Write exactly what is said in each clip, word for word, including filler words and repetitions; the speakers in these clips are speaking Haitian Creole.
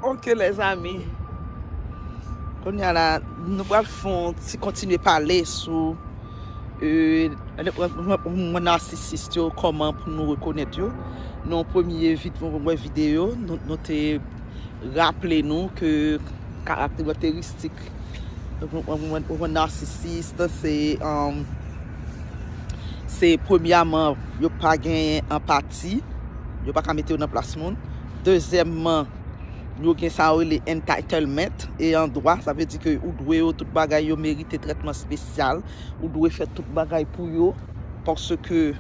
Ok, lèzami. Kounye a la, nou pral fè yon ti kontinye pale sou, euh, mwen, narsisis yo, kòman pou nou rekonèt yo. Nan premye vid-, mwen videyo, nou, nou te raple nou ke karakteristik yon, yon, yon narsisis, se, um, se premyèman, yo pa gen anpati, yo pa ka mete yo nan plas moun. Dezyèmman, yo gen sa yo rele entitlement, e an dwa, sa vle di ke ou dwe yo tout bagay, yo merite trètman espesyal, ou dwe fè tout bagay pou yo, paske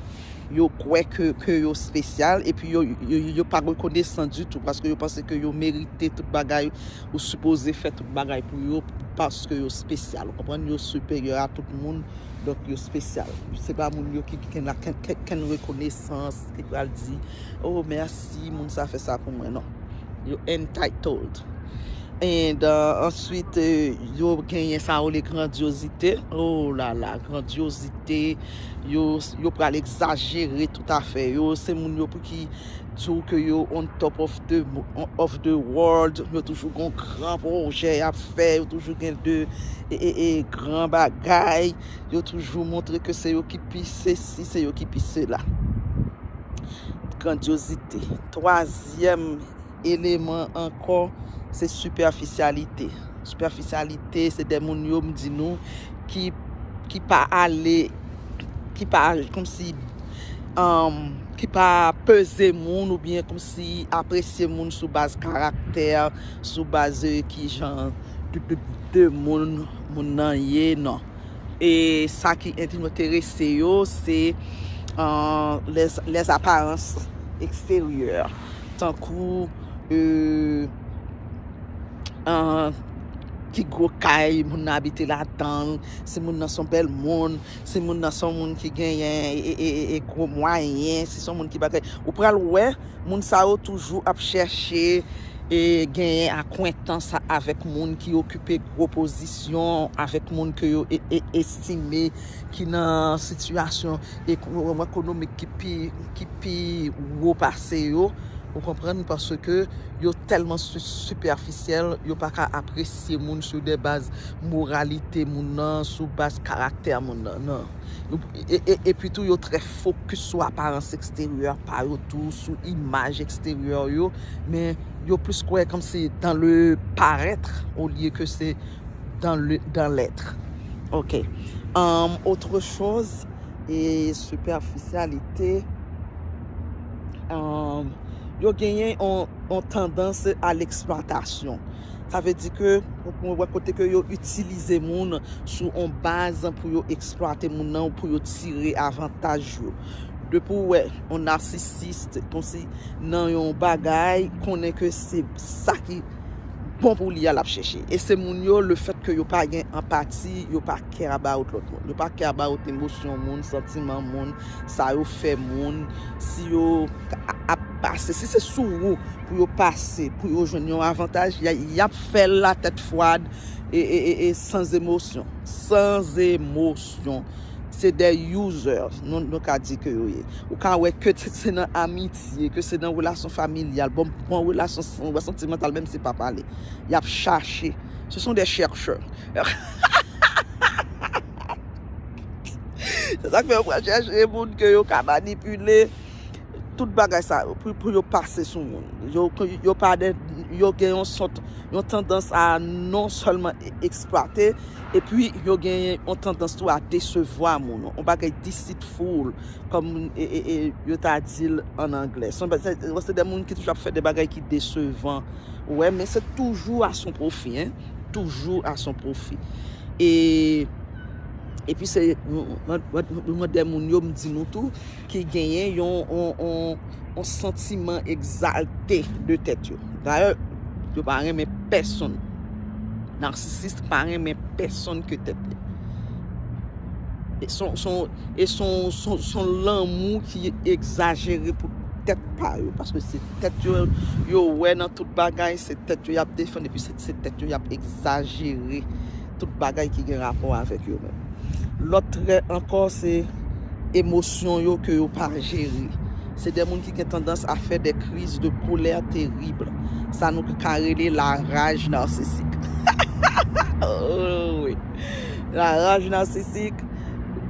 yo kwè ke, ke yo espesyal, epi yo, yo, yo pa rekonesan ditou, paske yo panse ke yo merite tout bagay, ou sipoze fè tout bagay pou yo, paske yo espesyal, ou konprann, yo siperyè a tout moun, donk yo espesyal. Se pa moun yo ki, ki gen la, ken, ken, ken rekonesans, ki pral di, oh, mèsi, moun sa fè sa pou mwen, non. Yo entitled. And, uh, answit, euh, yo genyen sa yo rele grandyozite. Oh la la, grandyozite. Yo, yo pral egzajere tout afè yo. Se moun yo pou ki di w ke yo on top of the, of the world. Yo toujou gen gran pwojè y ap fè. Yo toujou gen de, e, e, e, gran bagay. Yo toujou montre ke se yo ki pi sesi, se yo ki pi sela. Grandyozite. Twazyèm eleman ankò, se sipèfisyalite. Sipèfisyalite, se de moun yo, m di nou, ki, ki pa ale, ki pa, kòmsi, um, ki pa peze moun oubyen kòmsi apresye moun sou baz karaktè, sou baz, euh, ki jan de, de, de moun, moun nan ye, non. E sa ki enterese yo, se, euh, les, les apparences extérieures. Tankou, euh, euh, ki gwo kay moun nan abite ladan l, si moun nan se yon bèl moun, si moun nan se yon moun ki genyen e, e, e, e gwo mwayen, si se yon moun ki bagay. Ou pral wè, moun sa yo toujou ap chèche e genyen akwentans avèk moun ki okipe gwo pozisyon, avèk moun ke yo e, e, estime ki nan sitiyasyon ek-, ekonomik ki pi, ki pi wo pase yo. Ou konprann? Paske yo tèlman su-, sipèfisyèl, yo pa ka apresye moun sou de baz moralite moun nan, sou baz karaktè moun nan, non. E, e, epi tou, yo trè fokis sou aparans eksteryè pa yo tou, sou imaj eksteryè yo, men yo plis kwè kòmsi dans le paraître olye ke se dans le, dans l'être. Ok. Um, autre chose, e sipèfisyalite, um, yo genyen yon, yon tandans a leksplwatasyon. Sa vle di ke, ou wè kote ke yo itilize moun sou yon baz pou yo eksplwate moun nan, pou yo tire avantaj yo. Depi w wè yon narsisis, kòmsi nan yon bagay, konnen ke se sa ki bon pou li a l ap chèche. E se moun yo, le fèt ke yo pa gen anpati, yo pa care about lòt moun. Yo pa care about emosyon moun, santiman moun, sa yo fè moun, si yo ap pase, si se sou ou pou yo pase, pou yo jwenn yon avantaj, y a, y ap fè l la tèt fwad e, e, e, e sans émotion. Sans émotion. Se de user, nou, nou ka di ke yo ye. Ou ka wè ke se, se nan amitye, ke se nan relasyon familyal, bon, bon relasyon, relasyon santimantal, menm si pa pale. Y ap chache. Ce sont des chercheurs. Se sa k fè yo pral chèche moun ke yo ka manipile. Tout bagay sa yo, pou, pou yo pase sou moun. Yo, yo pa de, yo gen yon sòt, yon tandans a non sèlman e-, eksplwate, epi yo gen yon tandans tou a desevwa moun. Yon bagay deceitful, kòm, e, e, e, yo ta di l an anglè. Se, se, se de moun ki toujou ap fè de bagay ki desevan. Ou wè, men se toujou à son profit, hein. Toujours à son profit. E, epi se, mwen, mwen, mwen, mwen de moun yo, m di nou tou, ki genyen yon, yon, yon, yon santiman egzalte de tèt yo. Dayè, yo pa renmen pèsonn. Narsisis pa renmen pèsonn ke tèt li. E son, son, e son, son, son lanmou ki egzajere pou tèt pa yo. Paske se tèt yo, yo wè nan tout bagay, se tèt yo y ap defann, epi se, se tèt yo y ap egzajere tout bagay ki gen rapò avèk yo menm. Lòt trè ankò, se emosyon yo ke yo pa jere. Se de moun ki gen tandans a fè de kriz de kolè terib. Sa nou ka rele la raj narsisik. Oh, wi. La raj narsisik,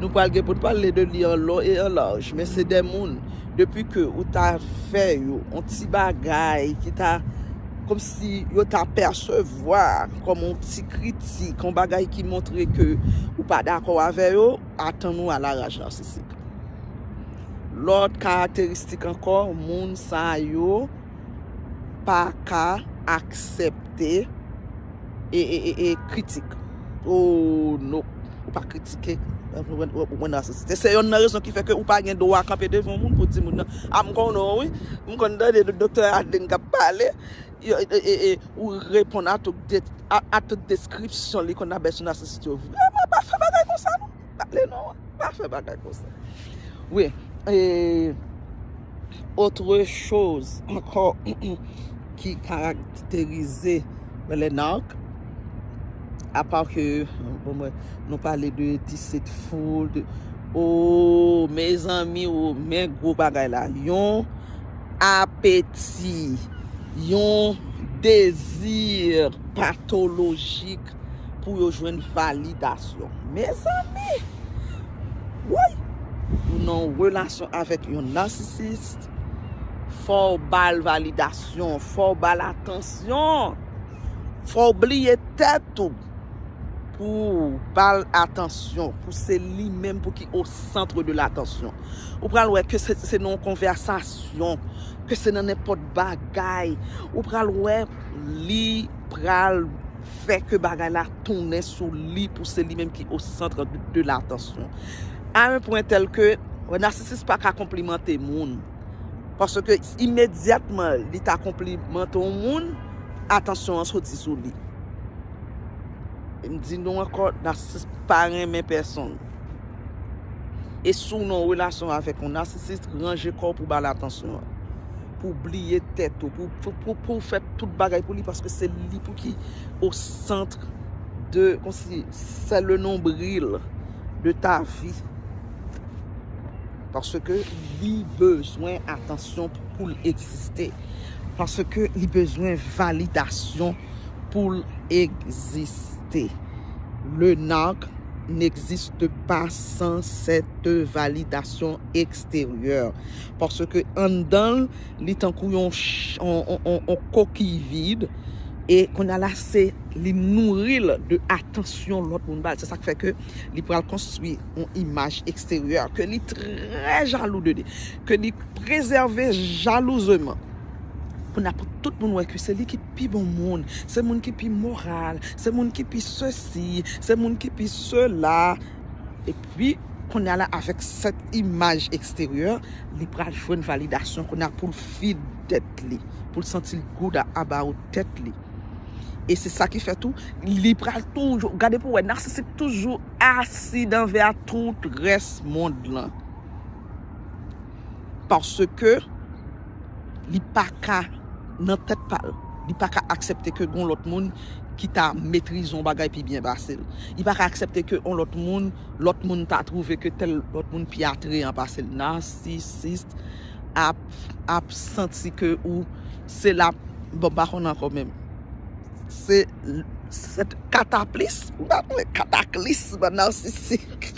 nou pral gen pou n pale de li an lon e an laj. Men se de moun, depi ke ou ta fè yo yon ti bagay ki ta, kòmsi yo ta pèsevwa kòm yon ti kritik, yon bagay ki montre ke ou pa dakò avè yo, atann ou a la raj narsisik. Lòt karakteristik ankò, moun sa yo pa ka aksepte e, e, e, e kritik. Oh, no. Ou pa kritike. Ou, ou, ou, ou narsisist. Se youn nan rezon ki fè ke ou pa gen dwa kanpe devan moun pou di moun nan, "A, m konnen w, wi. M konn tande doktè Adeline k ap pale." Yo, e, e, e, ou reponn a tout de, a, a tout deskripsyon li konn ap bay sou narsisist yo. Vrèman, pa fè bagay konsa, non. Pale non, pa fè bagay konsa. Wi, e, autre chose encore ki karakterize Belle Narc, apa ke, bon, mwen, nou pale de deceitful, de, oh, mezanmi, oh, men gwo bagay la. Yon apeti, yon dezi patolojik pou yo jwenn validasyon. Mezanmi! Woy! Ou nan yon relasyon avèk yon narsisist, fò w ba l validasyon, fò w ba l atansyon, fò w bliye tèt ou pou w ba l atansyon, pou se li menm pou ki o centre de l'attention. Ou pral wè ke se, se nan yon konvèsasyon, ke se nan nenpòt bagay, ou pral wè li pral fè ke bagay la tounen sou li pou se li menm ki o centre de, de l'attention. A un point tel ke, narsisist pa ka konplimante moun. Paske imedyatman li ta konplimante yon moun, atansyon an soti sou li. E m di nou ankò, narsisist pa renmen pèsonn. E si w nan yon relasyon avèk yon narsisist, ranje kò w pou ba l atansyon an. Pou w bliye tèt ou, pou, pou, pou, pou w fè tout bagay pou li, paske se li pou ki au centre de, kòmsi, c'est le nombril de ta vie. Paske li bezwen atansyon pou l egziste. Paske li bezwen validasyon pou l egziste. Le narc n'existe pas sans cette validation extérieure. Paske anndan l, li tankou yon, yon, yon, yon, yon kokiy vid. E kounye a la, se li nouri l de atansyon lòt moun ba l. Se sa k fè ke li pral konstwi yon imaj eksteryè, ke li trè jalou de li, ke li prezève jalouzeman. Kounye a pou tout moun wè ke se li ki pi bon moun, se moun ki pi moral, se moun ki pi sesi, se moun ki pi sela. Epi, kounye a la, avèk sèt imaj eksteryè, li pral jwenn validasyon kounye a pou l fid tèt li, pou l santi l good about tèt li. E se sa ki fè tou, li pral toujou, gade pou wè, narsisik toujou asidan vè a tout rès mond lan. Paske li pa ka, nan tèt pa l, li pa ka aksepte ke gon lòt moun ki ta metrize yon bagay pi byen pase l. Li pa ka aksepte ke yon lòt moun, lòt moun ta twouve ke tèl lòt moun pi atreyan pase l. Narsisist ap, ap santi ke ou se la, bon, m pa konn ankò menm. Se, se kataklis, m pa konnen, kataklism narsisik.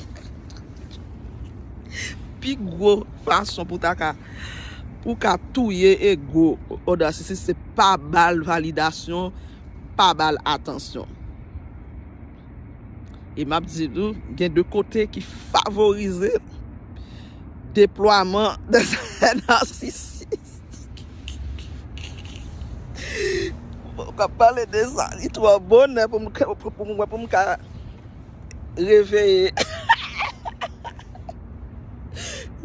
Pi gwo fason pou ta ka, pou ka touye ego yon narsisist, se pa ba l validasyon, pa ba l atansyon. E m ap di nou, gen de kote ki favorize deplwaman de narsisist. Ou ka pale de sa, li twò bonè pou m, pou, pou, pou mwen, pou m ka reveye,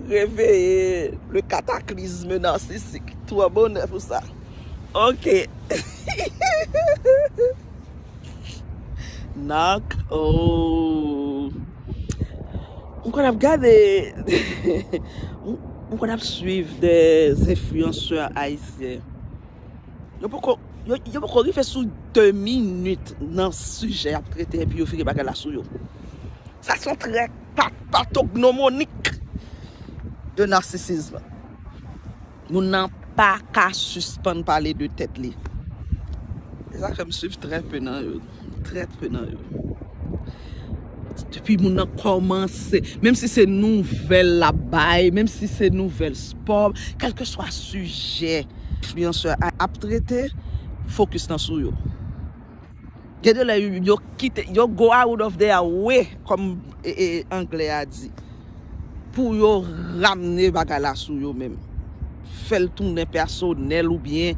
reveye le cataclysme narcissique. Twò bonè pou sa. Ok. Nak, oh. M konn ap gade, m konn ap swiv de enfliyansè ayisyen. Yo poko, yo, yo poko rive sou de minit nan sijè y ap trete epi yo vire bagay la sou yo. Sa se yon trè pa, patognomonik de narsisizm. Moun nan pa ka sispann pale de tèt li. Se sa fè m swiv trè pe nan yo. Trè pe nan yo. Depi moun nan kòmanse, menm si se nouvèl l ap bay, menm si se nouvèl spò, kèlkeswa sijè enfliyansè a ap trete, fokis nan sou yo. Gen de lè yo, yo kite, yo go out of their way, kòm e, e, anglè a di, pou yo ramne bagay la sou yo menm. Fè l tounen pèsonèl oubyen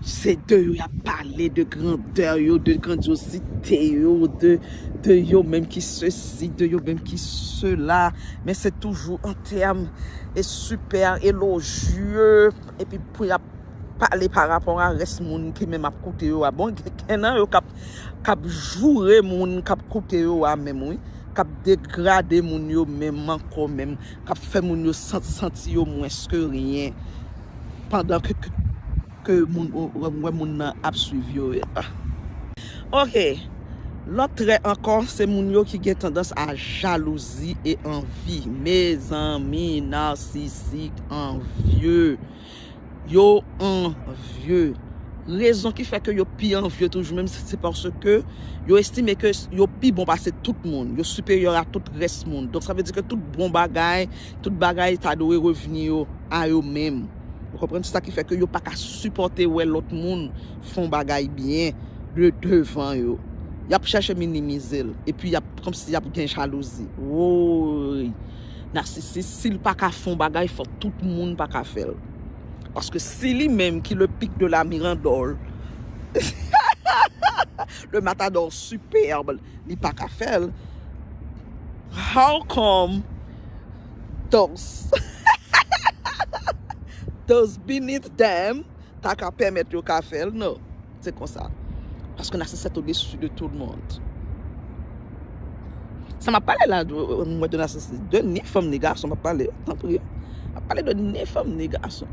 se de yo y ap pale, de grandè yo, de grandyozite yo, de, de yo menm ki sesi, de yo menm ki sela. Men se toujou an tèm e sipè elojye, epi pou y ap pale pa rapò a rès moun ki menm ap koute yo a. Bon, gen nan yo k ap, k ap joure moun k ap koute yo a menm, wi. K ap degrade moun yo menm ankò menm. K ap fè moun yo san-, santi yo mwens ke ryen. Pandan ke, ke, ke moun, w-, w-, wè moun nan ap swiv yo. Ah. Ok. Lòt trè ankò, se moun yo ki gen tandans a jalouzi e anvi. Mezanmi, narsisik, anvye. Yo anvye. Rezon ki fè ke yo pi anvye toujou menm, se, se paske yo estime ke yo pi bon pase tout moun. Yo siperyè a tout rès moun. Donk, sa vle di ke tout bon bagay, tout bagay ta dwe revni yo a yo menm. Ou konprann? Se sa ki fè ke yo pa ka sipòte wè lòt moun fè yon bagay byen de devan yo. Y ap chèche minimize l. Epi y ap, kòmsi y ap gen jalouzi. Woy! Nasisis, si l pa ka fè yon bagay, fò tout moun pa ka fè l. Paske si li menm ki le pic de la mirandole, le matador superbe, li pa ka fè l, how come those, those beneath them ta ka pèmèt yo ka fè l? Non. Se konsa. Parce que narcissiste est au-dessus de tout le monde. Sa m ap pale la, mwen de narcissiste, de ni fanm ni gason m ap pale, tanpri. M ap pale de ni fanm ni gason.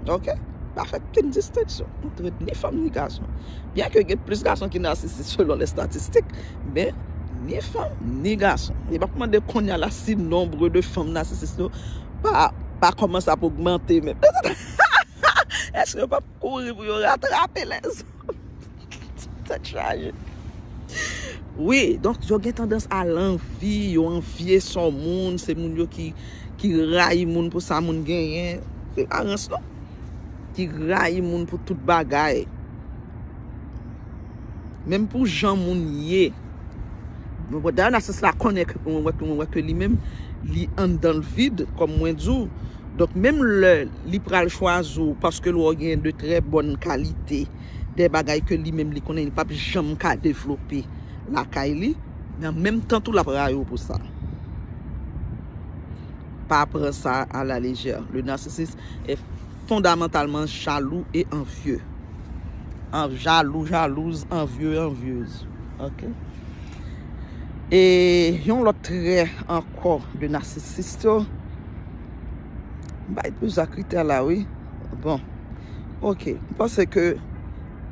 Ok? Pa fè okenn distenksyon ant ni fanm ni gason. Byen ke gen plis gason ki nasisis selon lè statistik, men ni fanm ni gason. E m ap mande kounye a la si nonb de fanm nasisis yo pa, pa kòmanse ap ogmante menm. Èske yo p ap kouri pou yo ratrape lèzòt? Tèt chaje. Wi, donk yo gen tandans a lanvi, yo anvye sa moun, se moun yo ki, ki rayi moun pou sa moun genyen. Se pa rans non. Ki rayi moun pou tout bagay. Menm pou jan moun ye. Bon, dayè, nasisis la konnen ke, mwen wè ke, mwen wè ke li menm, li anndan l vid, kòm mwen di w. Donk, menm lè li pral chwazi w, paske l wè w gen de trè bòn kalite, de bagay ke li menm li konnen li p ap janm ka devlope lakay li, men an menm tan tou l ap rayi w pou sa. Pa pran sa à la légère. Le narcissiste est fondamentalement jaloux et envieux. An-, jaloux, jalouse, envieux, envieuse. Ok? E yon lòt trè ankò de nasisis yo, m bay de sa kritè la, wi. Bon. Ok. M panse ke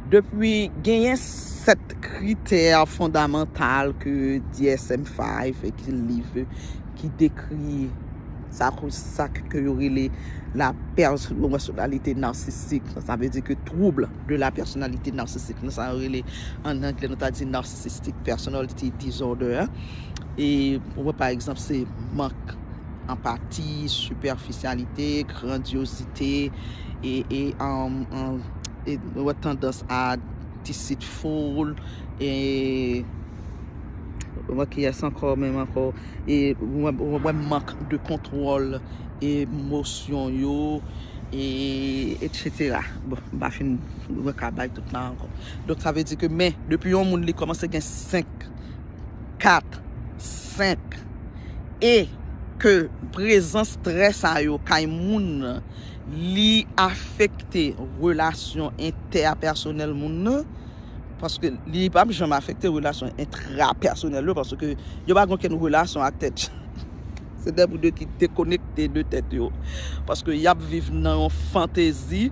depi genyen sèt kritè fondamantal ke D S M five, ki liv ki dekri sa, sa ke yo rele la pèsonalite narsisik. Sa vle di ke trouble de la personnalité narcissique. Sa yo rele an anglè, nou ta di narcissistic personality disorder. E ou wè, pa egzanp, se mank anpati, sipèfisyalite, grandyozite, e, e, um, um, e ou wè tandans a deceitful, e ou wè kiyès ankò, menm ankò, e ou wè, ou wè mank de kontwòl emosyon yo, e etsetera. Bon, m pa fin, mwen ka bay tout la ankò. Donk, sa vle di ke, men, depi yon moun li kòmanse gen senk, kat, senk, e ke prezans trè sa yo kay moun nan, li afekte relasyon entèpèsonèl moun nan, paske li p ap janm afekte relasyon entrapèsonèl yo, paske yo pa gen okenn relasyon ak tèt yo. Se de moun de ki dekonekte de tèt yo. Paske y ap viv nan yon fantezi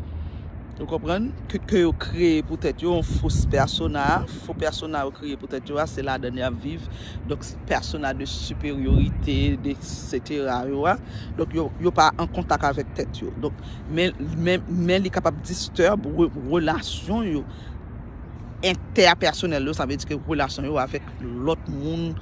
Ou konprann? Ke, ke yo kreye pou tèt yo, yon fos pèsona. Fo pèsona yo kreye pou tèt yo a, se ladan y ap viv. Donk, pèsona de siperyorite, de etsetera yo a. Donk, yo, yo pa an kontak avèk tèt yo. Donk, men, men, men li kapab disturb re, relasyon yo entèpèsonèl yo, sa vle di ke relasyon yo avèk lòt moun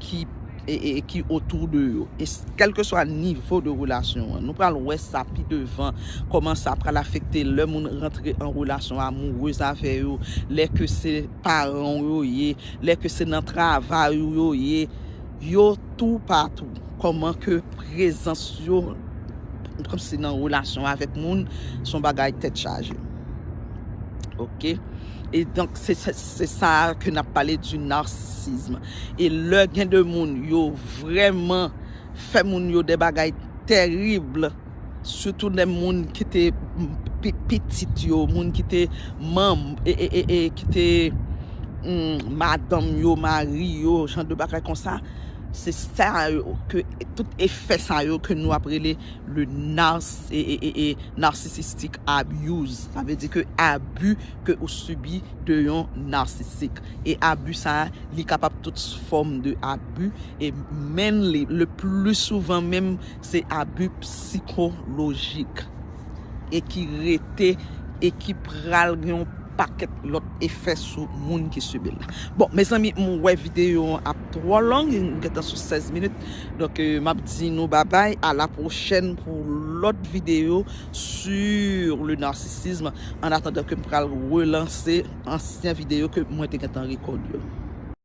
ki e, e, ki otou de yo. E kèlkeswa nivo de relasyon an, nou pral wè sa pi devan, kòman sa pral afekte lè moun rantre an relasyon amourez avè yo, lè ke se paran w yo ye, lè ke se nan travay ou yo ye, yo toupatou. Kòman ke prezans yo, kòmsi nan relasyon avèk moun, se yon bagay tèt chaje. Ok? E donk, se, se, se sa ke n ap pale di narsisizm. E lè gen de moun, yo vrèman fè moun yo de bagay tèrib, sitou de moun ki te pitit yo, moun ki te manm, e, e, e, e ki te mm, madanm yo, mari yo, jan de bagay konsa. Se sa yo ke, tout efè sa yo ke nou ap rele le nars, e, e, e, e, narcissistic abuse. Sa vle di ke abi ke ou sibi de yon narsisik. E abi sa, li kapab tout fòm de abi. E mainly, le pli souvan menm, se abi sikolojik. E ki rete, e ki pral gen yon pakèt lòt efè sou moun ki sibi l la. Bon, mezanmi, m wè videyo an ap twò long, m gentan sou sèz minit. Donk, euh, m ap di nou babay, a la pwochèn pou lòt videyo sur le narcissisme. An atandan ke m pral relanse ansyen videyo ke mwen te gentan rekòd yo.